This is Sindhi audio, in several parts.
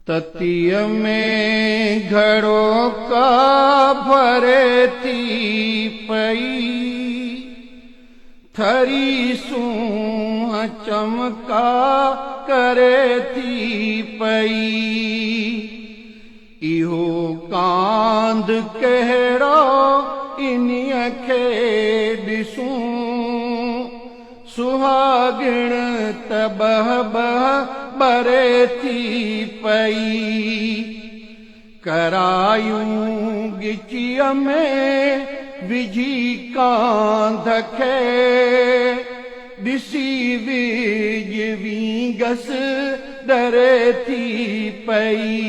تتيء ۾ گهڙو ڪا ڀري ٿي پئي، ٿري سونهن چمڪا ڪري ٿي پئي. اهو ڪانڌ ڪهڙو انهيء کي ڏسون. سهاڳڻ ته ٻهه ٻهه ٻري ٿي پئي. ڪرايون ڳچيء ۾ وجهي ڪانڌ کي. ڏسي ويڄ وينگس ڏري ٿي پئي.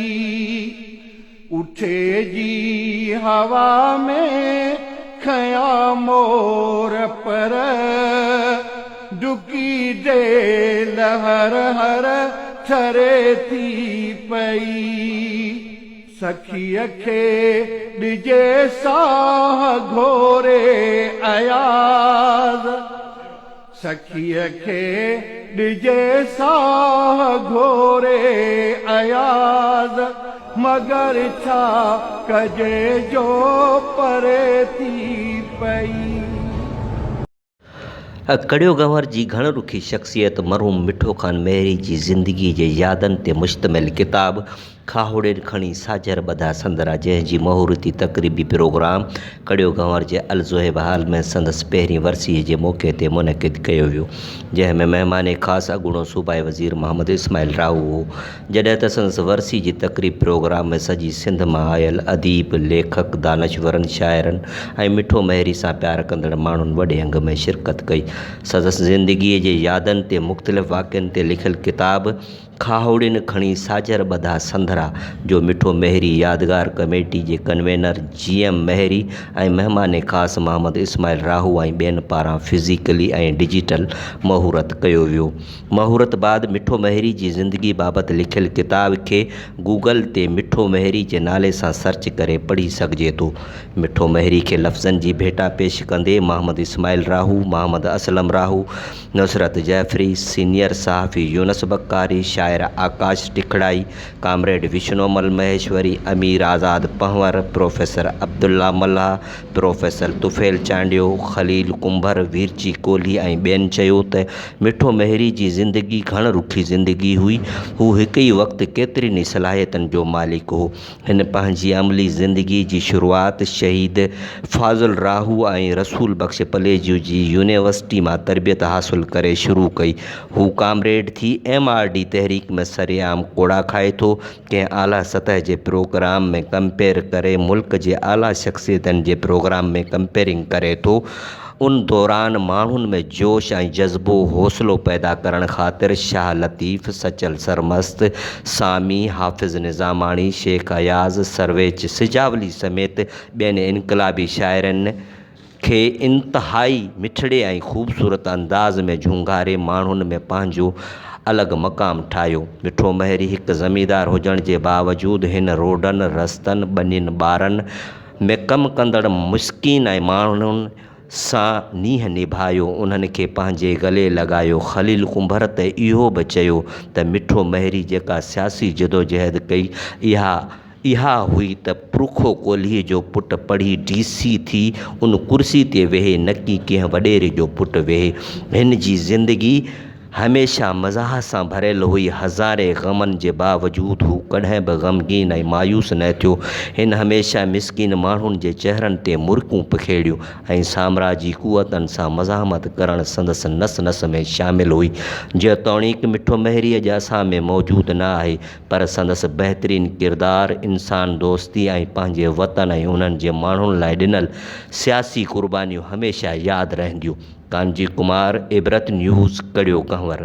اٺي جي هوا ۾ کنيا مور پر، ڊڪي ڊيل هر هر ٺري ٿي پئي. سخيء کي ڏجي ساهه گهوري اياز. سخيء کي ڏجي ساهه گهوري اياز، مگر ڇا ڪجي جو پري ٿي پئي. ڪڙيو گنهور جي گهڻ رخي شخصيت مرحوم مٺو خان مهري جي زندگيء جي يادن تي مشتمل ڪتاب کاهوڙين کڻي ساجهر ٻڌا سندرا جنهن جي مهورتي تقريبي پروگرام ڪڙيو گهنور جي الزوهيب هال ۾ سندس پهرين ورسيء جي موقعي تي منعقد ڪيو ويو جنهن ۾ مهمان خاص اڳوڻو صوبائي وزير محمد اسماعيل راهو هو جڏهن ته سندس ورسي جي تقريب پروگرام ۾ سڄي سنڌ مان آيل اديب، ليکڪ، دانشورن، شاعرن ۽ مٺو مهري سان پيار ڪندڙ ماڻهن وڏي انگ ۾ شرڪت ڪئي سندس زندگيء جي يادن تي مختلف واقعن تي لکيل ڪتاب کاهوڙين کڻي ساجهر ٻڌا سنڌرا جو مٺو مهري يادگار ڪميٽي جي ڪنوينر جي ايم مهري ۽ مهمان خاص محمد اسماعيل راهو ۽ ٻين پاران فزيڪلي ۽ ڊجيٽل مهورت ڪيو ويو. مهورت بعد مٺو مهري جي زندگي بابت لکيل ڪتاب کي گوگل تي مٺو مهري جي نالي سان سرچ ڪري پڙهي سگهجي ٿو. مٺو مهري کي لفظن جي ڀيٽا پيش ڪندي محمد اسماعيل راهو، محمد اسلم راهو، نصرت جعفري، سينيئر صحافي يونس بڪاري، شاعر آڪاش ٽکڙائي، ڪامريڊ وشنومل مهيشوري، امير آزاد پنهور، پروفيسر عبدالله ملاح، پروفيسر طفيل چانڊيو، خليل ڪنڀر، ويرجي ڪولهي ۽ ٻين چيو ته مٺو مهيري جي زندگي گهڻ رخي زندگي هئي، هو هڪ ئي وقت ڪيترين ئي صلاحيتن جو مالڪ هو. هن پنهنجي عملي زندگي جي شروعات شهيد فاضل راهو ۽ رسول بخش پليجو جي يونيورسٽي مان تربيت حاصل ڪري شروع ڪئي. هو ڪامريڊ ٿي ايم آر ڊي تحريڪ ۾ سرعام ڪوڙا کائي ٿو. ڪنهن اعليٰ سطح جي پروگرام ۾ ڪمپيئر ڪري ملڪ جي اعليٰ شخصيتن جي پروگرام ۾ ڪمپيئرنگ ڪري ٿو. ان دوران ماڻهن ۾ جوش ۽ جذبو حوصلو پيدا ڪرڻ خاطر شاهه لطيف، سچل سرمست، سامي، حافظ نظاماڻي، شيخ اياز، سرويچ سجاولي سميت ٻين انقلابي شاعرن کي انتهائي مٺڙي ۽ خوبصورت انداز ۾ جهونگاري ماڻهن ۾ پنهنجو الڳ مقام ٺاهيو. مٺو مهري هڪ زميندار هجڻ جي باوجود هن روڊن، رستن، ٻنين ٻارن، ۾ ڪم ڪندڙ مسڪين ۽ ماڻهن سان نينهن نڀايو، انهن کي پنهنجي گلي لڳايو. خليل ڪنڀر ته اهو به چيو ته مٺو مهري جيڪا سياسي جدوجهد ڪئي، اها اها هئي ته پرکو ڪولهي جو پٽ پڙهي ڊي سي ٿي ان ڪرسي تي ويهي نه ڪي ڪنهن وڏيري جو پٽ ويهي. هن جي زندگي هميشه مزاح سان ڀريل هئي. هزارين غمن جي باوجود هو ڪڏهن به غمگين ۽ مايوس نه ٿيو. هن هميشه مسڪين ماڻهن جي چهرن تي مرڪون پکيڙيون ۽ سامراجي قوتن سان مزاحمت ڪرڻ سندس نس نس ۾ شامل هئي. جيتوڻيڪ مٺو مهري اڄ اسان ۾ موجود نه آهي، پر سندس بهترين ڪردار، انسان دوستي ۽ پنهنجي وطن ۽ انهن جي ماڻهن لاء ڏنل سياسي قربانيون هميشه ياد رهنديون. ڪانجي ڪمار، عبرت نيوز، ڪڙيو ڪنور.